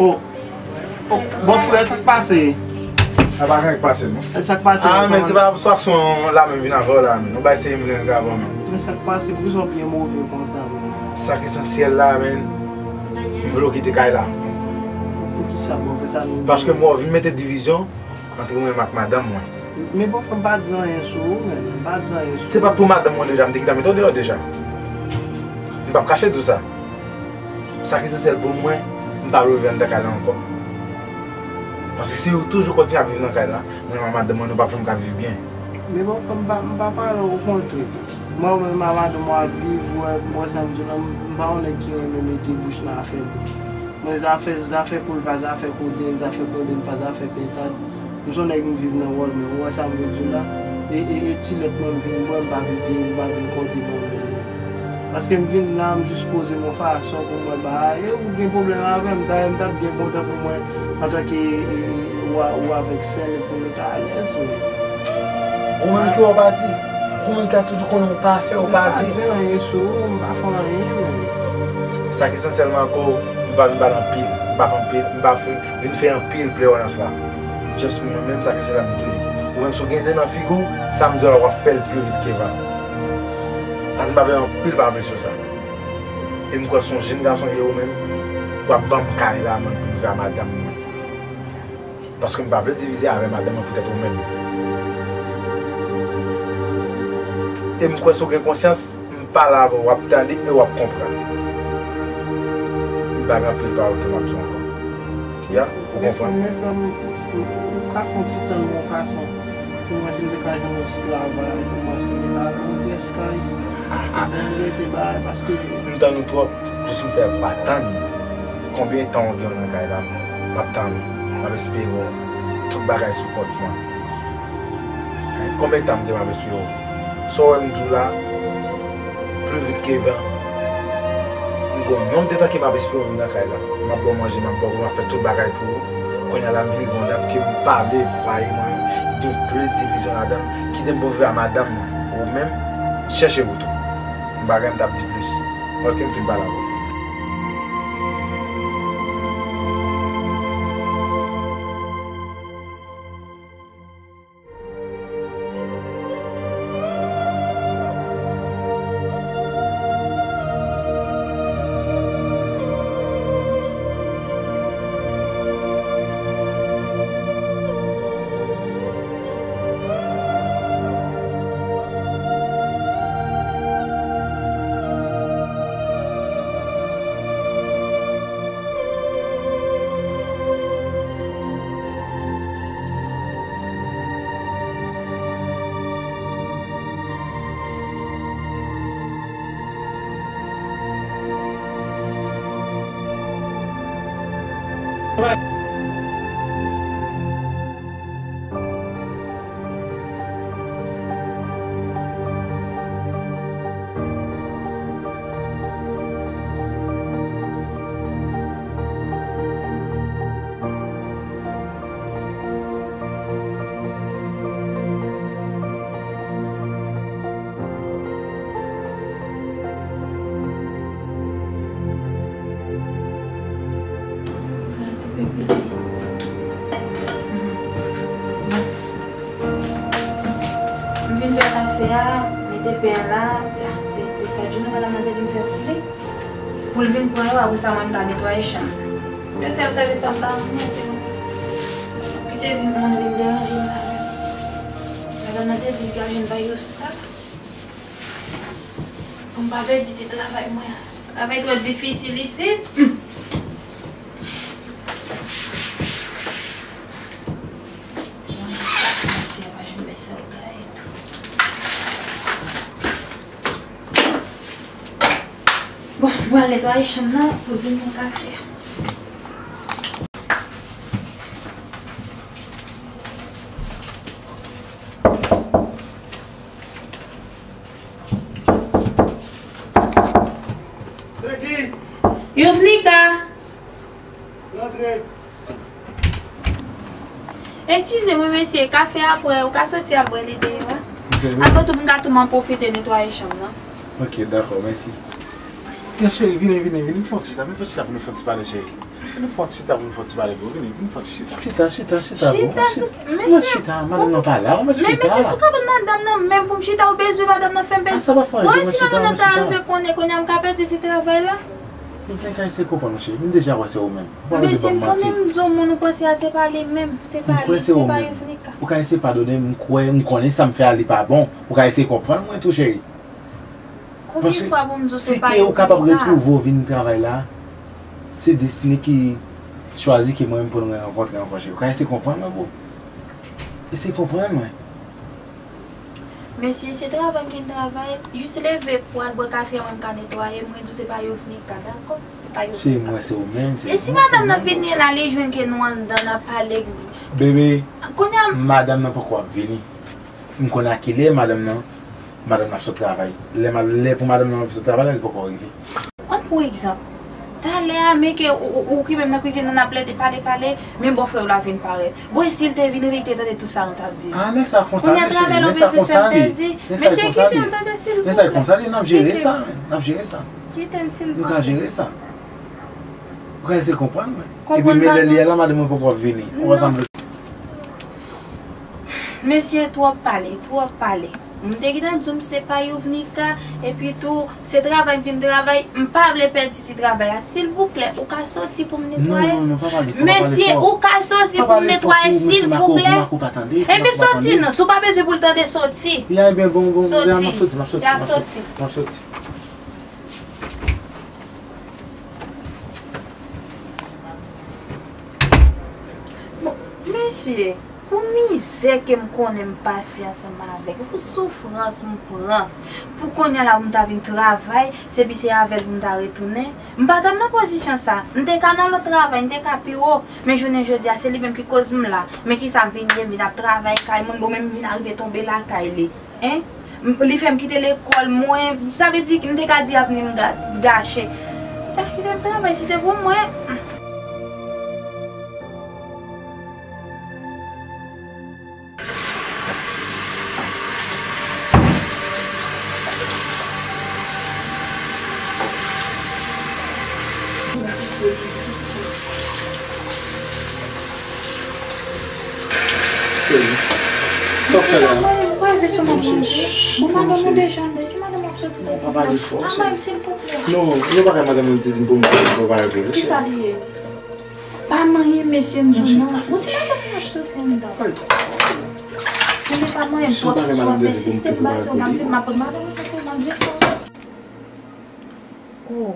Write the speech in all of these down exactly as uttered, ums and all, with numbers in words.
Oh, oh, bon frè, sa k pase? A pa gen k pase, non. E sa k pase? Ah, men se pa sou aksyon la menm vin avè w la, men. Nou bay se m vle avè w, men. Men sa k pase, poukisa w byen move konsa, men? Sa k esansyèl la, men, m vle w kite kay la. Poukisa, bon, fè sa nou... Paske m wè w vin mete divizyon antre mwen menm ak madanm mwen. Men bon, frè, m pa di anyen sou ou, men. M pa di anyen sou ou. Se pa pou madanm mwen deja, m te kite mete w deyò deja. M p ap kache di w sa. Sa k esansyèl pou mwen, m pa vle viv anndan kay la ankò. Paske si ou toujou kontinye ap viv nan kay la, mwen ak madanm mwen, nou p ap janm ka viv byen. Men bon, frè, m pa, m pa pale w kontre. Mwen menm ak madanm mwen ap viv, ou wè, ou wè sa m di w la, m, m pa yon nèg ki renmen mete bouch nan afè moun. Mwen, zafè, zafè koulpa, zafè kodenn, zafè kodenn pa zafè pentad. M se yon nèg m viv nan wòl, men ou wè sa m vle di w la. E, e, e ti lèt mwen m vin bwè, m pa vin te, m pa vin konte ban bèl mwen. Paske m vin la, m jis poze m yon fason pou m wè bagay. E ou gen pwoblèm avè m, dayè m t ap byen kontan pou mwen antanke, e, e, ou a, ou avèk sè m, pou nou ta alèz, men. Ou menm ki wè w pa di, ou menm ki ap toujou konnen w pa fè, w pa di. M pa di anyen sou ou, m pa fè anyen, men. Sa k esansyèl ankò, m pa vin pale anpil, m pa fè anpil, m pa fè vin fè anpil plewonans la. Just mwen menm, sa k esansyèl la m di li. Ou menm si w gen nen nan figi w, sa m di w la w ap fè l pli vit ke van. Paske m pa vle anpil pale sou sa. E m kwè se yon jenn gason ye ou menm, w ap ban m kay la mwen pou m viv ak madanm mwen. Paske m pa vle divize avè madanm mwen poutèt ou menm. E m kwè si w gen konsyans, m pale avè w, w ap tande e w ap konprann. M pa gen anpil pawòl pou m ap di w ankò. Ya, ou konprann? Men frè m, men frè m, ou ka fè yon ti tann mwen yon fason pou mwen si m te ka jwenn yon ti travay, pou mwen si m te ka jwenn yon pyès kay, pou m rete bay, paske... M tann ou twòp, jis m fè pa tann. Konbyen tan w gen nan kay la? M ap tann ou, m ap espere w. Tout bagay sou kont mwen. Konbyen tan m gen m ap espere w? Sa w wè m di w la, pli vit ke van. M gen yon nonb de tan ke m ap espere w vin nan kay la. M ap ba w manje, m ap ba w, m ap fè tout bagay pou ou. Kounye a la, m vin rive yon dat ke m pa vle fwaye mwen gen plis divizyon ladan l. Kite m pou viv ak madanm mwen. Ou menm, chèche wout ou. M pa gen m t ap di plis. Ok, m fin pale avè w. M vin fè kafe a, mete pen an la, se de sèt jou nou, madanm nan te di m fè pou li. Pou l vin pran yo, apre sa mwen m ka netwaye chanm. Se sèl sèvis sa m ka rann mwen, se nou. Kite vin moun vin deranje m la menm. Madanm nan te di l ka jwenn bay yo sa. Pou m pa pèdi ti travay mwen an. Travay twò difisil isit. Manje sa kòmanse ap ajoute sèl kay tou. Bon, mwen al netwaye chanm nan pou l vin pran kafe a. Se ki? Yuvnika! Rantre. Eskize mwen mesye, kafe a prè, ou ka soti al bwè li deyò a? Avan tou m ka tou m an pwofite netwaye chanm nan. Ok, dakò, mèsi. Ya cheri, vini, vini, vini, m fè yon ti chita, m fè yon ti chita pou nou fè yon ti pale, cheri. Vin fè yon ti chita pou nou fè yon ti pale, bro. Vini, vin fè yon ti chita. Chita, chita, chita, bro. Chita sou, mesye, chita, madanm nan pa la, ou mèt chita. Men mesye, si w ka ban madanm nan menm pou m chita, ou bezwen madanm nan fè m pèdi. A, sa pa fè anyen, bro, chita, chita. Bon, si madanm nan ta rive konnen, konnen m ka pèdi ti travay la. Yovnika, eseye konprann mwen, cheri. M deja wè se ou menm. Ou pa bezwen ban m manti. Mesye, m konnen m di w moun ou panse a, se pa li menm. Se pa li, se pa Yovnika. Ou ka eseye padone m, m kwè, m konnen sa m fè a li pa bon. Ou ka eseye konprann mwen tou, cheri. Konbyen fwa pou m di w se pa Yovnika? Paske si ke ou kapab retwouve w vin travay la, se destine ki chwazi ke mwen menm pou nou rankontre ankò, cheri. Ou ka eseye konprann mwen, bro. Eseye konprann mwen. Mesye, se travay m vin travay. Jis leve pou al bwè kafe a, mwen m ka netwaye. Mwen di w se pa Yovnika, dakò? Se pa Yovnika. Cheri, mwen se ou menm, se ou menm. E si madanm nan vini la, li jwenn ke nou anndan n ap pale. Bebe, kounye a madanm nan poko ap vini. M konnen a kilè madanm nan, madanm nan ap sot travay. Lè ma-, lè pou madanm nan sot travay la, li poko rive. An pou egzanp, talè a, men ke ou, ou, ou ki menm nan kwizin nan, n ap plede pale, pale, men bòfrè w la vin parèt. Bon, e si l te vin, li te tande tout sa nou t ap di? A, nèg sa konsa, mesye, nèg sa konsa li. Mesye, kite m tande, silvouplè. Nèg sa konsa li, n ap jere sa, n ap jere sa. Kite m, silvouplè. Nou ka jere sa. Ou ka eseye konprann mwen. Epi, men lè li ye la, madanm mwen poko vini. Ou ansanm. Mesye twòp pale, twòp pale. M te gentan di w m se pa Yovnika, epi tou, se travay m vin travay, m pa vle pèdi ti travay la. Silvouplè, ou ka soti pou m netwaye? Non, non, non, pa pale fò, pa pale fò. Mesye, ou ka soti pou m netwaye, silvouplè? Epi soti non, si w pa bezwen pou l tande, soti. Ya, ebyen, bon, bon, ya, m ap soti, m ap soti, m ap soti, m ap soti. Bon, mesye, pou mizè ke m konnen m pase ansanm avèk, pou soufrans m pran, pou kounye a la pou m ta vin travay, se pi se avè l pou m ta retounen. M pa t ap nan pozisyon sa. M te ka nan lòt travay, m te ka pi wo. Men jounen jodi a, se li menm ki koz m la. Men kisa m vin ye, m vin ap travay kay moun, bon, men m vin arive tonbe lakay li. Hein? M-, li fè m kite lekòl, mwen, sa vle di, m te ka di avni m ga-, gache. Eh, kite m travay, si se pou mwen. Cheri, sa w fè la? Mwen pa vle sou mwen. Bon, madanm ou deja anndan. Si madanm ap soti, pa pale fò, cheri. Non, yon bagay madanm mwen te di m pou m di w, pa regle, cheri. Kisa li ye? Pa manyen mesye m di w non. Ou si madanm mwen ap soti anndan. Pale twò fò. Tande, pa manyen m twòp. Si w ap ensiste, m ba w, m ap di, m ap madanm mwen, m ap di. Oh.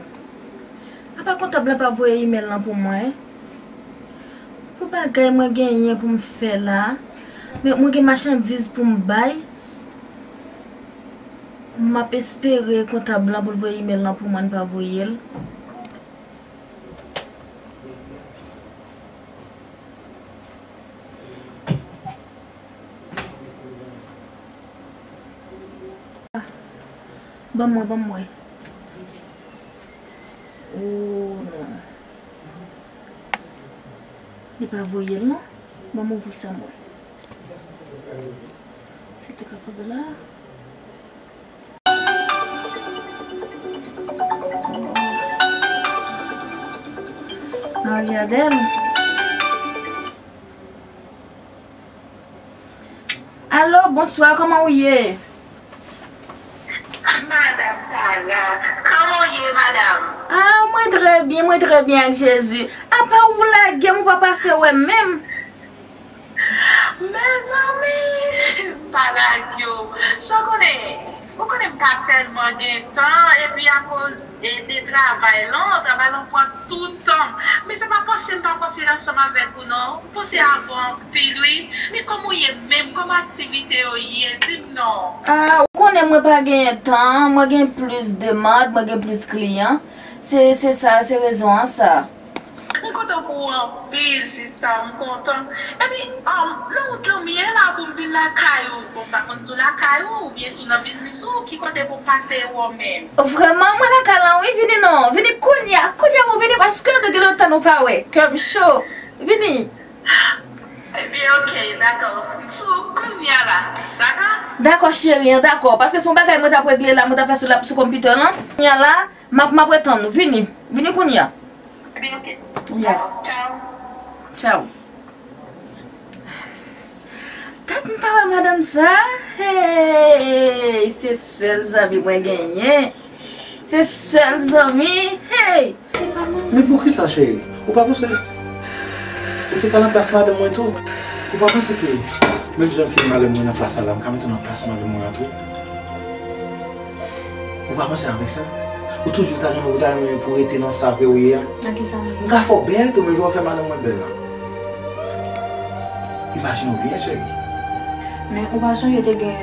Apa kontab la pa voye imèl lan pou mwen? Pou bagay mwen genyen pou m fè la, men mwen gen machandiz pou m bay. M ap espere kontab lan pou l voye imèl lan pou mwen, l pa voye l. Ban mwen, ban mwen. Oh, non. Li pa voye l, non. Ban m ouvri sa, mwen. Si te kapab la. Maria Del. Alo, bonswa, kòman ou ye? Madam Tara, kòman w ye, madam? Ah, mwen trè byen, mwen trè byen ak Jezi. Apa ou lage m, ou pa pase wè m menm? Mezanmi, pa lage w. Sa w konnen, ou konnen m pa tèlman gen tan, epi akoz e de travay lan, travay lan pran tout tan m. Men se pa panse m pa panse ansanm avèk ou non. M panse avè w anpil wi. Men kòman w ye menm? Kòman aktivite yo ye? Di m non. Ah, ou konnen mwen pa genyen tan, mwen gen plis demann, mwen gen plis kliyan. Se, se sa, se rezon an sa. M kontan pou ou anpil, sista, m kontan. Epi, um, nan wout lan m ye la pou m vin lakay ou. Bon, m pa konn si w lakay ou, oubyen si w nan biznis ou, ki kote pou m pase wè w menm? Vrèman, mwen lakay lan, wi, vini non. Vini kounye a, kounye a pou vini paske nou gen lontan nou pa wè. Kè m cho. Vini. Ebyen, oke, dakò. M sou kounye a la, dakò? Dakò, cheri, an dakò. Paske se yon bagay mwen t ap regle la, mwen t ap fè sou la, sou konpitè lan. Kounye a la, m ap, m ap retann ou. Vini. Vini kounye a. Ebyen, oke. Ya. Tchaw. Dat m pa wè madanm sa. Hey, se sèl zanmi mwen genyen. Se sèl zanmi. Hey! Men poukisa, cheri? Ou pa panse ou te ka nan plas madanm mwen tou? Ou pa panse ke menm jan ke madanm mwen nan plas la, m ka mete w nan plas madanm mwen an tou? Ou pa panse avèk sa? Ou toujou ta renmen, ou ta renmen pou rete nan sa ke ou ye a? Nan kisa m ye? M ka fè w bèl tou, menm jan w fè madanm mwen bèl la. Imajine w byen, cheri. Men ou pa sonje te gen,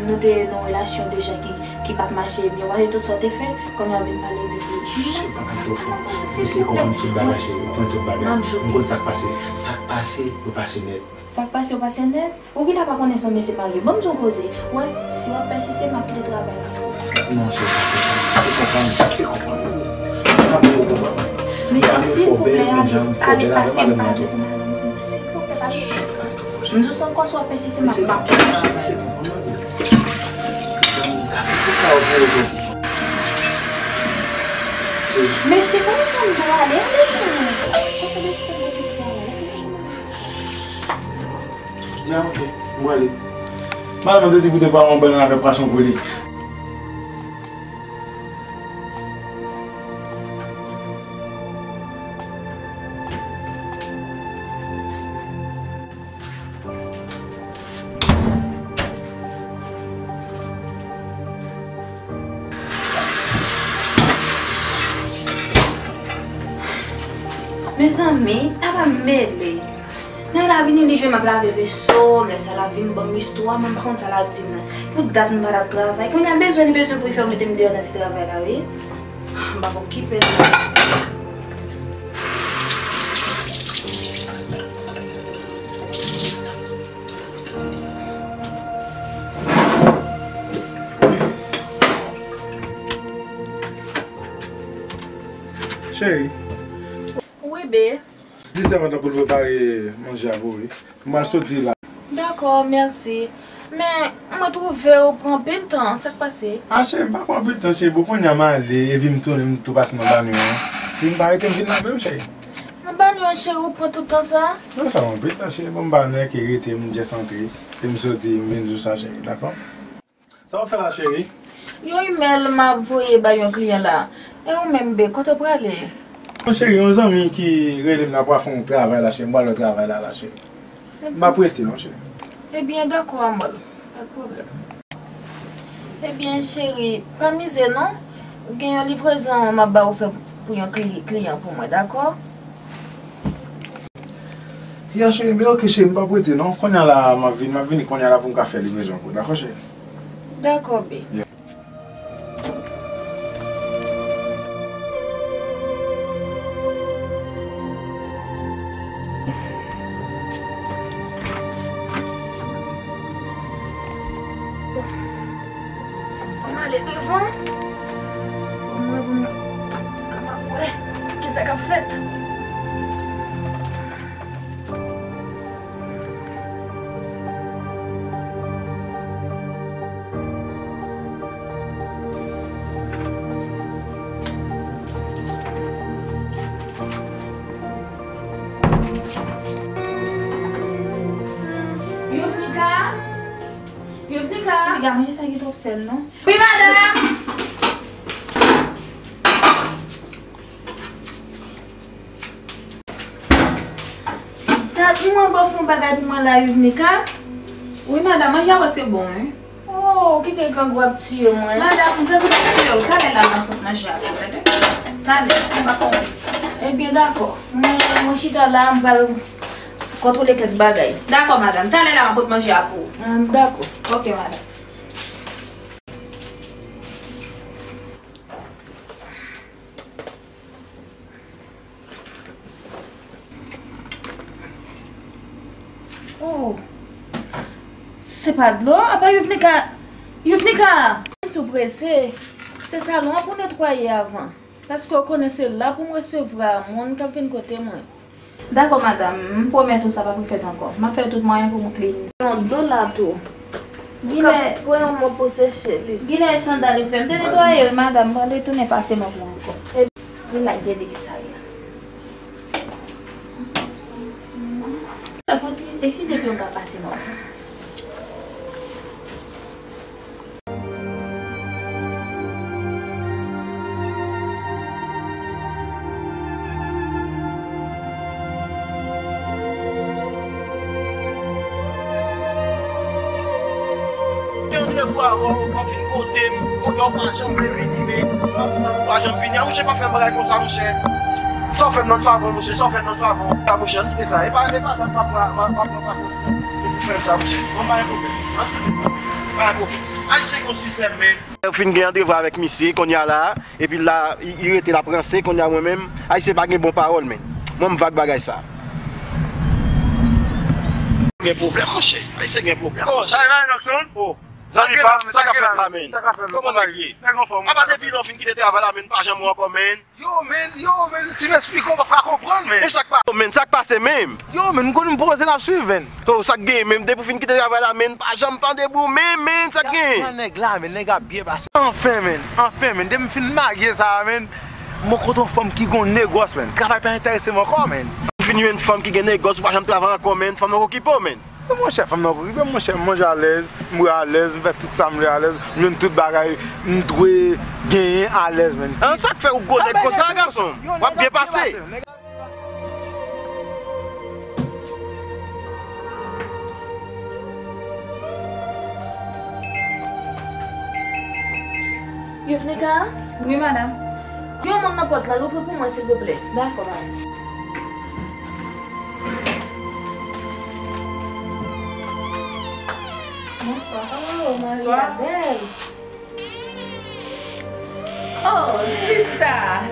nou te nan yon relasyon deja ki, ki pa t mache byen. Ou pa wè tout sa w te fè, kounye a w vin pale de... Cheri, pa pale twò fò. M eseye konprann tout bagay, cheri. Ou konn tout bagay. M konn sa k pase. Sa k pase, yo pase nèt. Sa k pase, yo pase nèt? Ou genlè pa konnen se yon mesye marye. Ban m di w yon koze. Wè, si w ap pèsiste, m ap kite travay la. Non, cheri, pa fè sa. Se konprann, se konprann. M ap fè w konprann. Mesye, silvouplè, ale, ale, pase m pa tou pou madanm mwen, silvouplè, pase. M di w se ankò, si w ap pèsiste, m ap, m ap kite travay la. Mesye, kòman sa m pou ale? Ale, ale. Kòman sa m pou ale? Ya, ok. M prale. Madanm te di pou te pa yon bèl avè pwason pou li. Mezanmi, apa m mele. Nèg la vini, li jwenn m ap lave veso, lè sa l ap vin ban m istwa, mwen m pa konn sa l ap di m nan. Pou dat m pa t ap travay. Kounye a bezwen li bezwen pou li fè w mete m deyò nan ti travay la, wi. M p ap okipe l. Cheri. Wi, be. Di sèvant lan pou l prepare manje a pou ou, wi. M pral soti la. Dakò, mèsi. Men, mwen twouve ou pran anpil tan, sa k pase? A, cheri, m pa pran anpil tan, cheri. Bon, kounye a m ale, epi m tounen, m tou pase nan banyo an. Epi m pa rete, m vin la menm, cheri. Nan banyo an, cheri, ou pran tout tan sa? Non, sa pran anpil tan, cheri. Bon, m pa nèk e rete, m just antre. Epi m soti, m vin sou sa, cheri. Dakò? Sa w ap fè la, cheri? Yon imèl m ap voye bay yon kliyan la. E ou menm, be, kote w prale? Bon, cheri, yon zanmi ki rele m la pou al fè yon travay la, cheri. M pral nan travay la, la, cheri. M ap rete, non, cheri. Ebyen, dakò, amòl. Pa de pwoblèm. Ebyen, cheri, pa mize, non. Gen yon livrezon m ap ba ou fè pou yon kli-, kliyan pou mwen, dakò? Ya, cheri, men ok, cheri, m p ap rete, non. Kounye a la, m ap vin, m ap vini kounye a la pou m ka fè livrezon pou ou, dakò, cheri? Dakò, be. Yeah. Ann ale devan. Mwen, pou mwen kapab wè kisa k ap fèt. Yuvnika? Yuvnika? Piga, manje sa ki twòp sèl, non? Wi, madanm! Dat mwen ba w fè yon bagay pou mwen la, Yuvnika. Wi, madanm, manje a prèske bon, wi. Oh, ou kite grangou ap tiye mwen. Madanm, grangou t ap tiye w. Talè la, m ap pot manje a pou ou, tande? Talè, m pa konn. Ebyen, dakò. Mwen, mwen chita la, m pral kontwole kèk bagay. Dakò, madanm. Talè la, m ap pot manje a pou ou. Ah, dakò. Ok, madanm. Oh, se pa dlo, apa Yuvnika, Yuvnika! Mwen sou prese, se salon an pou netwaye avan, paske w konnen se la pou m resevwa moun k ap vin kote mwen. Dakò, madanm, m pwomèt ou sa p ap refèt ankò. M ap fè tout mwayen pou m klin. Yon dlo la tou. Ou ka pran yon mòp pou seche li. Genlè e sandal li fè. M te netwaye wi, madanm, m pral retounen pase mòp la ankò. Vin la, m te di ki sa ye. Sa fò di, eskize pou yon ka pase non. Gen yon devwa, w ap vin kote m, kote w pa janm vle vini, men w pa janm vini. A, monchè, pa fè m bagay konsa, monchè. Sa w fè m nan favè, monchè, sa w fè m nan favè. A, monchè, kite sa. E pa, e pa sa, m ap pran pasyans mwen pou fè m sa, monchè. Bon, pa gen pwoblèm. An kite sa. Pa gen pwoblèm. Ayisyen gon sistèm, men. Ou fin gen randevou avèk misye, kounye a la, epi la, li, li rete l ap ranse, kounye a mwen menm, Ayisyen pa gen bon pawòl, men. Mwen, m vag bagay sa. Gen pwoblèm, monchè. Ayisyen gen pwoblèm. Oh, sa e la, Enockson? Oh. Zanmi pa m, sa k ap fèt la, men? Sa k ap fèt la? Kòman nèg ye? Nèg anfòm, apa depi lè w fin kite travay la, men, m pa janm wè w ankò, men? Yo, men, yo, men, si m esplike w, w pa ka konprann, men. Men sa k pa, men sa k pase menm? Yo, men, m konnen m poze n ap swiv, men. To, sa k gen, men, depi w fin kite travay la, men, m pa janm tande bri w, men, men, sa k gen? Gad nèg la, men, nèg ap byen pase. Anfen, men, anfen, men, depi m fin lage sa, men, mwen kontre yon fanm ki gon negòs, men. Travay pa enterese m ankò, men. Ou fin jwenn fanm ki gen negòs, ou pa janm travay ankò, men, fanm nan okipe w, men. Monchè, fanm nan okipe m, monchè, m manje alèz, m bwè alèz, m fè tout sa m vle alèz, m jwenn tout bagay m dwe genyen alèz, men. An, sa k fè ou gwo nèg konsa, gason? W ap byen pase. Yovnika? Wi, madanm. Gen yon moun nan pòt la, louvri pou mwen, silvouplè. Dakò, madanm. Bonswa. Oh, Maria bèl. Oh, sista.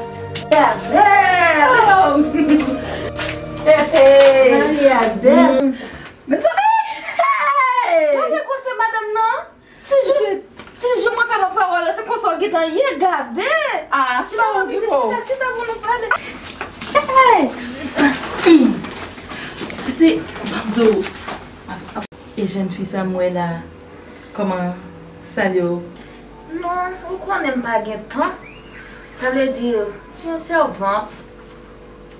Maria bèl. Oh. Hey, hey. Maria bèl. Mezanmi! Hey! Gade gwosè madanm nan. Ti jou, ti jou mwen fè lòt pawòl la, se konsa w gentan ye, gade. Ah, chita la, pitit, chita, chita pou nou pale. Hey! Pitit, ban m di w, e jèn fi sa m wè la, kòman salye w? Non, ou konnen m pa gen tan. Sa vle di, se yon sèvant.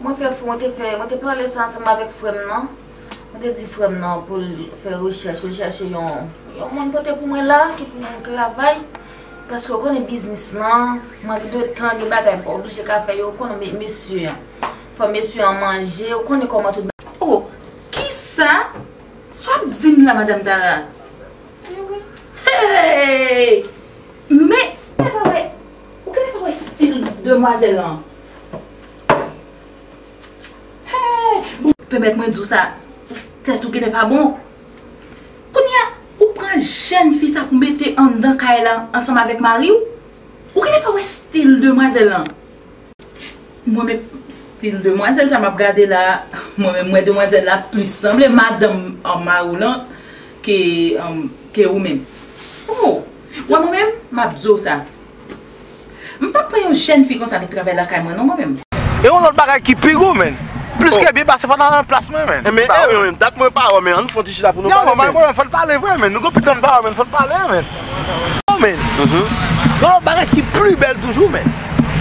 Mwen fè fou, mwen te fè, mwen te pale sa ansanm avèk frè m nan. Mwen te di frè m nan pou l fè rechèch, pou l chèche yon, yon moun pote pou mwen la, ki pou mwen travay. Paske w konnen biznis lan, mank de tan, gen bagay m pa oblije ka fè yo, w konnen me-, mesye an. Fò mesye an manje, w konnen kòman tout bagay. Oh, kisa? Sa w ap di m la, madanm Tara? Hey! Men, ou genlè pa wè, ou genlè pa wè stil demwazèl lan? Hey! Bon, pèmèt mwen di w sa, tèt ou genlè pa bon. Kounye a, ou pran jèn fi sa pou mete anndan kay la ansanm avèk mari w? Ou genlè pa wè stil demwazèl lan? Mwen menm, stil demwazèl sa m ap gade la, mwen menm, mwen demwazèl la plis sanble madanm an mari w lan ke, ke ou menm. Oh! Wè mwen menm, m ap di w sa. M p ap pran yon jèn fi konsa vin travay lakay mwen non, mwen menm. E yon lòt bagay ki pi gou, menn. Plis ke byen pase, fò n al nan plas mwen, menn. Enben, enben, dat mwen pa wè, men ann fè yon ti chita pou nou pale, men. Fò n pale vre, menn. Nou gen anpil tan n pa wè, menn. Fò n pale, menn. Yo, men. Gen yon lòt bagay ki pli bèl toujou, men.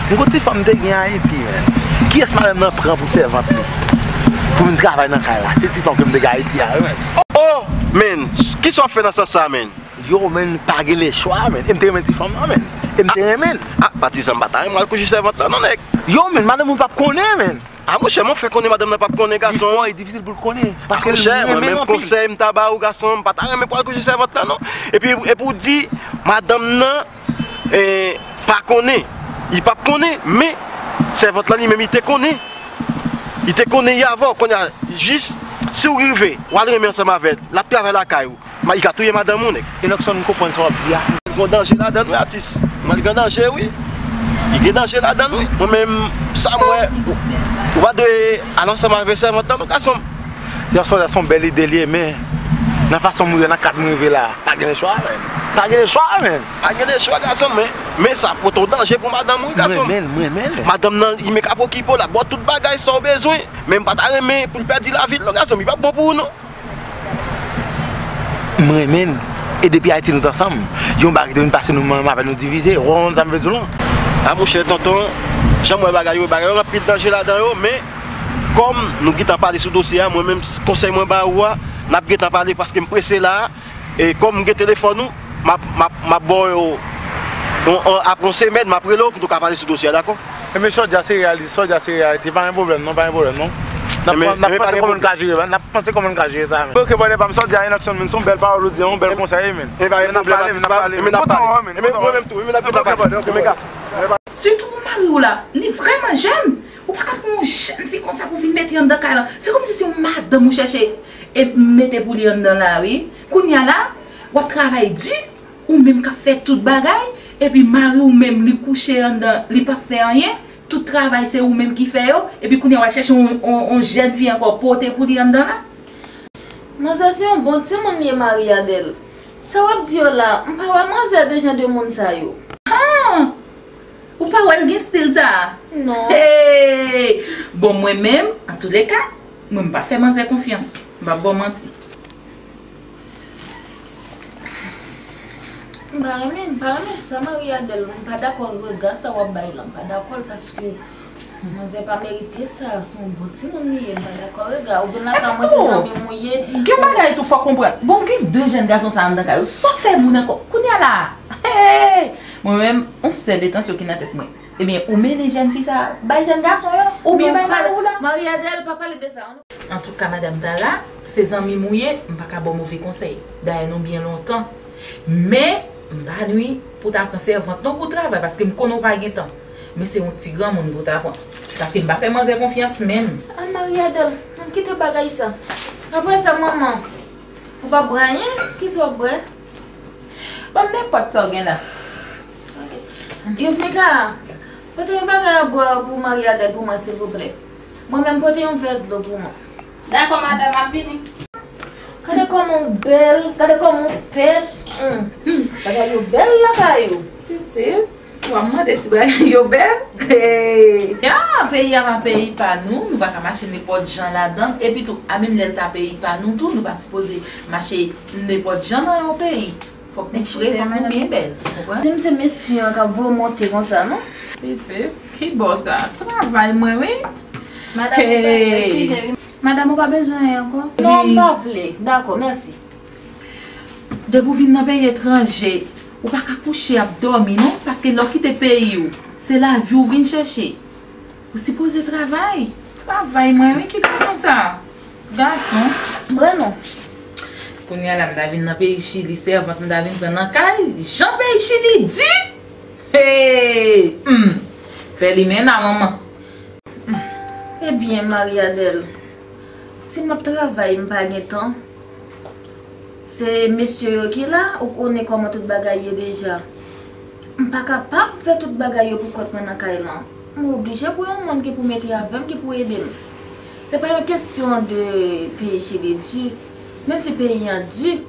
M gon ti fanm m te gen Ayiti, men. Kiyès madanm nan pran pou sèvant li? Pou vin travay nan kay la. Se ti fanm ke m te gen Ayiti a, wi, men. Oh, men, kisa w ap fè nan sans sa, men? Yo, men, pa gen lechwa, men. E m te renmen ti fanm nan, men. E m te renmen l. Ah, patizan, m pa ta renmen al kouche sèvant la, non, nèg. Yo, men, madanm ou p ap konnen, men. Ah, monchè, mwen fè konnen madanm nan p ap konnen, gason. Li fò, e difisil pou l konnen. Paske monchè, mwen menm, konsèy m ta ba ou, gason, m pa ta renmen pou al kouche sèvant la, non. Epi, epi ou di, madanm nan, eh, pa konnen. Li p ap konnen, men sèvant lan li menm, li te konnen. Li te konnen li avè w, kounye a, jis, si w rive, w al renmen ansanm avè l, l ap travay lakay ou. Ma, li ka touye madanm ou, nèg. Enockson, m konprann sa w ap di a. Li gen danje ladan l, wi, atis. Mwen, li gen danje, wi. Li gen danje ladan l, wi. Mwen menm, sa m wè, ou, ou pa dwe al ansanm avè sèvant lan, non, gason m. Yè swa, se yon bèl ide li ye, men nan fason m wè, nan kad m rive la, pa gen lechwa, men. Pa gen lechwa, men. Pa gen lechwa, gason m, men, men sa pote yon danje pou madanm ou, wi, gason m. Mwen menm, mwen menm. Madanm nan, li menm k ap okipe w, l ap ba w tout bagay sa w bezwen, men m pa ta renmen pou l pèdi lavi l, non, gason m, li p ap bon pou ou, non. M renmen l. E depi Ayiti nou t ansanm. Yon bagay ki te vin pase nou menm avè nou divize. Ou konprann sa m vle di w lan? A monchè, tonton, jan m wè bagay yo, bagay yo gen anpil danje ladan yo, men Kòm nou gentan pale sou dosye a, mwen menm, konsèy mwen ba ou a, n ap gentan pale paske m prese la a. E kòm m gen telefòn ou, m ap, m ap, m ap ba w yo, yon, yon, apre yon semèn, m ap rele w pou nou ka pale sou dosye a, dakò? Ebyen, sòlda se reyalite, sòlda se reyalite, pa gen pwoblèm non, pa gen pwoblèm non. N ap, n ap panse kòman n ka jere, n ap panse kòman n ka jere sa menm. Ok, bòdè pa m, sòlda a, yon aksyon menm, se yon bèl pawòl ou di, yon bèl konsèy, men. N ap pale, n ap pale, men. Kontan wè, men. Kontan wè, men. Mwen menm tou, wi, men n ap gentan pale. Ok, men gason. Sitou pou mari w la, li vrèman jèn. Ou pa ka pran yon jèn fi konsa pou vin mete anndan kay lan. Se kòmsi se yon madanm ou chèche e mete pou li anndan la, wi. Kounye a la, w ap travay di, ou menm k ap fè tout bagay, epi mari w menm, li kouche anndan, li p ap fè anyen. Tout travay, se ou menm ki fè yo. Epi kounye a, w al chèche yon, yon, yon jèn fi ankò pote pou li anndan la. Manzè se yon bon timoun li ye, Marie Adèle. Sa w ap di yo la, m pa wè manzè de jan de moun sa yo. Han! Ou pa wè l gen stil sa a? Non. Hey! Bon, mwen menm, antouleka, mwen m pa fè manzè konfyans. M p ap ba w manti. M pa renmen, m pa renmen sa, Marie Adèle. M pa dakò rega sa w ap bay la. M pa dakò l paske manzè pa merite sa. Se yon bon timoun li ye. M pa dakò rega. Oubyen lakay mwen se zanmi m ou ye. Gen bagay tou fò konprann. Bon, gen de jèn gason sa anndan kay ou. Sa w fè moun ankò? Kounye a la. Hey! Mwen menm, yon sèl entansyon ki nan tèt mwen. Ebyen, ou mennen jèn fi sa bay jèn gason yo, oubyen bay mari w la. Marie Adèle, pa pale de sa, non. Antouka, madanm Tara, se zanmi m ou ye, m pa ka ba w move konsèy. Dayè, nou byen lontan. Men, m pa nwi pou ta pran sèvant non pou travay, paske m konnen w pa gen tan. Men se yon ti granmoun pou ta pran. Paske m pa fè manzè konfyans menm. A, Marie Adèle, ann kite bagay sa. Apre sa, manman, ou pa bwè anyen? Kisa w ap bwè? Ban m nenpòt sa w gen la. Ok. Yovnika, pote yon bagay a bwè pou Marie Adèle pou mwen, silvouplè. Mwen menm, pote yon vè dlo pou mwen. Dakò, madanm, m ap vini. Gade kòman w bèl, gade kòman w pèch. Hum, hum, bagay yo bèl lakay ou. Pitit, w ap mande si bagay yo bèl? Hey! Ya, peyi a pa peyi pa nou, nou pa ka mache nenpòt jan ladan l. Epi tou, a menm lè l ta peyi pa nou tou, nou pa sipoze mache nenpòt jan nan yon peyi. Fòk nou fre, fòk nou byen bèl. Ou konprann? Di m se mesye an k ap voye w monte konsa, non? Pitit, ki bò sa? Travay mwen, wi. Madanm, ou pa bezwen, wi. Madanm, ou pa bezwen anyen ankò? Non, m pa vle. Dakò, mèsi. Depi w vin nan peyi etranje, ou pa ka kouche ap dòmi, non. Paske lè w kite peyi w, se lavi w vin chèche. Ou sipoze travay. Travay mwen, wi, ki gason sa? Gason? Vre non. Kounye a la, m ta vin nan peyi Chili, sèvant m ta vin pran nan kay, jan peyi Chili di! Hey! Hmm. Fè li men la, manman. Ebyen, Marie Adèle, si m ap travay, m pa gen tan. Se mesye yo ki la, ou konnen kòman tout bagay ye deja. M pa kapab fè tout bagay yo pou kont mwen nan kay lan. M oblije pou yon moun ki pou mete avè m, ki pou ede m. Se pa yon kesyon de peyi Chili di, menm si peyi an di,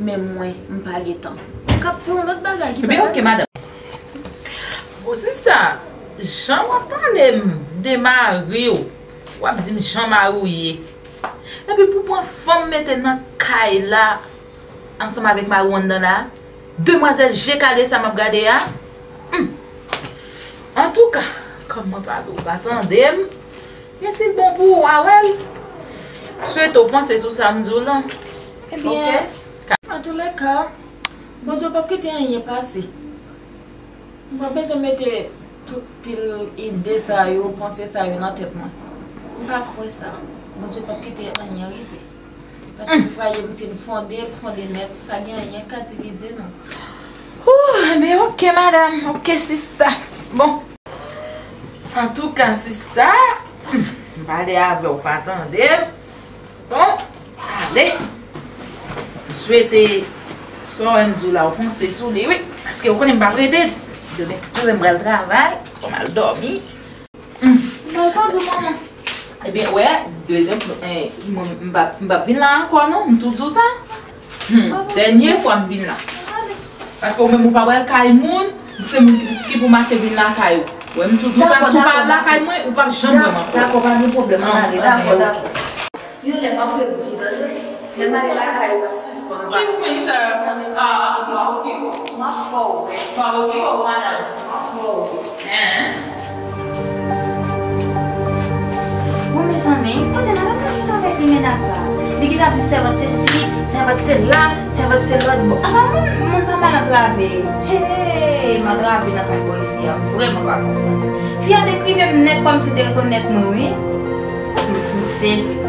men mwen, m pa gen tan. M kab fè yon lòt bagay ki pa... Ebyen, ok, madanm. Bon, sista, jan w ap pale m de mari w, w ap di m jan mari w ye. Epi pou pran fanm mete nan kay la, ansanm avèk mari w anndan la, demwazèl je kale sa m ap gade a. Hmm. Antouka, kòm mwen pale w pa tande m, men si l bon pou ou, w a wè l. Swete w panse sou sa m di w lan. Ebyen, ok. Antouleka, Bondye p ap kite anyen pase. M pa bezwen mete tout pil ide sa yo, panse sa yo nan tèt mwen. M pa kwè sa. Bondye p ap kite anyen rive. Paske fwaye m fin fonde, l fonde nèt, pa gen anyen k ka divize nou. Hoo, men ok, madanm, ok, sista. Bon. Antouka, sista, m pale avè w, pa tande m. Bon, ale. M swete sa w wè m di w la, w panse sou li, wi. Paske w konnen m p ap rete. Demen, si Bondye vle, m pral travay, fò m al dòmi. Hmm. Mwen pa di w, manman. Ebyen, wè, dezyèm, eh, mwen, m p ap, m p ap vin la ankò, non, m tou di w sa. Hmm. Dènye fwa m vin la. Paske w menm ou pa pral kay moun, se moun ki, ki pou mache vin lakay ou. Wè, m tou di w sa, si w pa al lakay mwen, ou p ap janm wè m ankò. Dakò, pa gen pwoblèm, ann ale. Dakò, dakò. Yon lè m ap rele w, tande. Lè m ale lakay ou, pa sispann. Ki w menm sa? Ah, m ap okipe w. M ap fè w wè. M ap okipe w, madanm. M ap fè w wè. Hein? Bon, mezanmi. Men, kote madanm nan jwenn avèk limena sa? Li gentan ap di sèvant se si, sèvant se la, sèvant se lòt bò. Apa moun, moun pa mal antrave. Hey, m antrave nan kay bò isi a, m vrèman pa konprann. Fi a te krive m nèt kòmsi l te rekonèt mwen, wi. M, m sezi.